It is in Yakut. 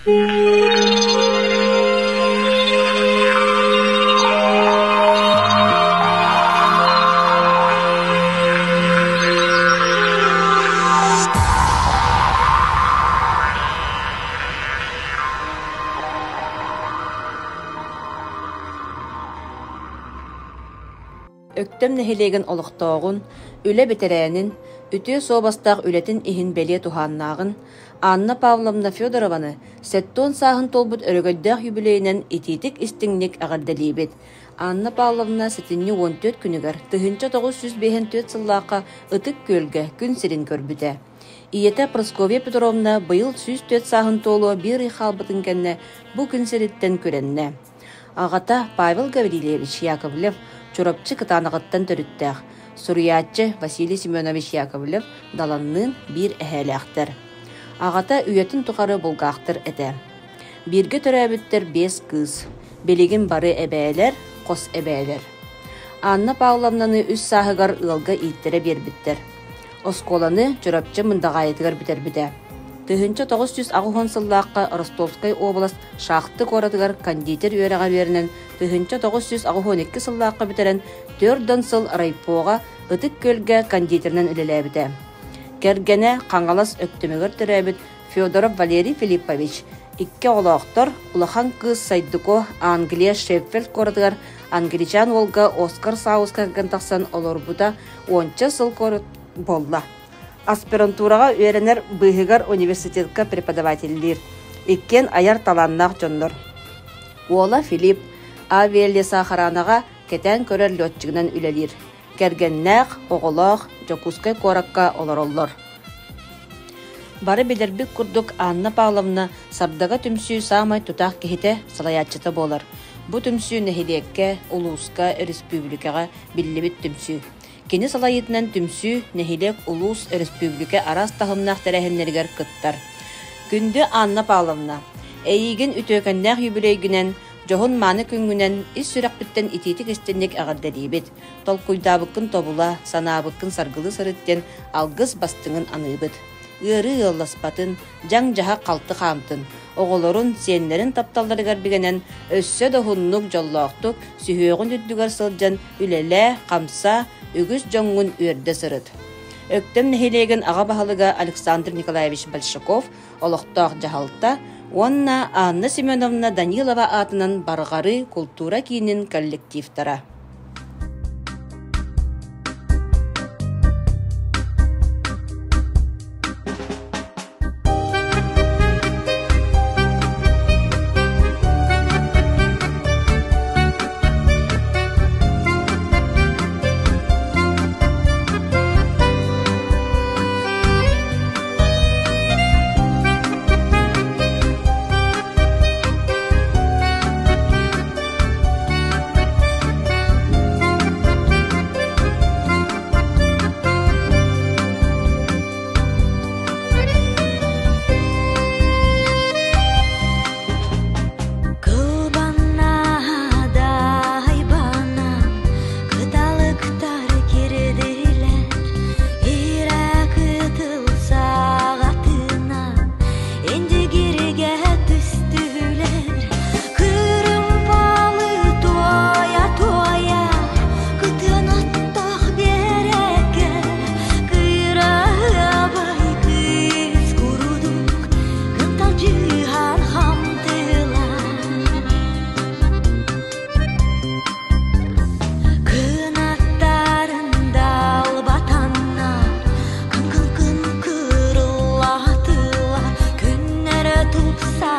Өктөм нэһилиэгин олохтооҕун, үлэ бэтэрээнин, үтүө суобастаах үлэтин иһин бэлиэ туһааннааҕын Анна Павловна Федорованы 70 сааһын туолбут өрөгөйдөөх юбилейынан итиитик-истиҥник эҕэрдэлиибит! Анна Павловна сэтинньи 14 күнүгэр 1954 сыллаахха Ытык Күөлгэ күн сирин көрбүтэ. Ийэтэ Прасковья Петровна быйыл 104 сааһын туолуо биир ый хаалбытын кэннэ бу күн сириттэн күрэннэ. Аҕата Павел Гаврильевич Яковлев Чурапчы Кытаанаҕыттан төрүттээх, суруйааччы Василий Семенович Яковлев Даланныын биир эһээлээхтэр. Аҕата үйэтин тухары булгаахтыр этэ. Бииргэ төрөөбүттэр биэс кыыс, билигин бары эбээлэр, хос эбээлэр. Анна Павловнаны үс сааһыгар ыалга ииттэрэ биэрбиттэр. Оскуоланы Чурапчы Мындаҕаайытыгар бүтэрбитэ. 1980 сыллаахха Ростовскай уобалас Шахты куоратыгар кондитер үөрэҕэр үөрэнэн 1982 сыллаахха бүтэрэн түөрт сыл райпоҕа Ытык Күөлгэ кондитерынан үлэлээбитэ. Кэргэнэ Хаҥалас Өктөмүгэр төрөөбүт Федоров Валерий Филиппович икки оҕолоохтор, улахан кыыс Сайдыко Англия Шеффилд куоратыгар англичан уолга Оскар Сауска кэргэн тахсан олорбута уонча сыл буолла. Аспирантураҕа үөрэнэр быыһыгар университетка преподавателлиир. Иккиэн айар талааннаах дьоннор. Уола Филипп авиалесоохранаҕа кэтээн көрөр летчигынан үлэлиир. Кэргэннээх, оҕолоох Дьокуускай куоракка олороллор. Бары билэрбит курдук Анна Павловна Сардага түмсүү саамай тутаах киһитэ, салайааччыта буолар. Бу түмсүү нэһилиэккэ, улууска, өрөспүүбүлүкэҕэ биллибит түмсүү. Кини салайыытынан түмсүү, нэһилиэк, улуус, өрөспүүбүлүкэ араас таһымнаах тэрээһиннэригэр кыттар. Күндү Анна Павловна, эйиигин үтүөкэннээх юбилейгинэн, дьоһун-мааны күҥҥүнэн ис сүрэхпиттэн итиитик-истинник эҕэрдэлиибит. Толкуйдаабыккын тобула, санаабыккын саргылыы сырыт диэн алгыс бастыҥын аныыбыт. Ыарыы ыалласпатын, дьаҥ-дьаһах халты хаамтын, оҕолорун, сиэннэрин тапталларыгар бигэнэн, өссө да уһуннук, дьоллоохтук, сүһүөҕүн үрдүгэр сылдьан үлэлээ, хамсаа, үгүс дьоҥҥун үөрдэ сырыт. Өктөм нэһилиэгин аҕа баһылыга Александр Николаевич Большаков олохтоох дьаһалта уонна Анна Семеновна Данилова аатынан Барҕарыы култуура киинин коллективтара. Кылбаннадай банан Кыталыктар кирдилэр Ирэ кытыл саҕатынан Индигиргэ түстүлэр Кырымпалы туойа-туойа Кытыан оттоох биэрэккэ Кыраһыабай кыыс курдук Кынталдьыһан хамтыылар Кынаттарын далбатаннар, Кын-кын-кын кырыллатылар, Күннэрэ тупса.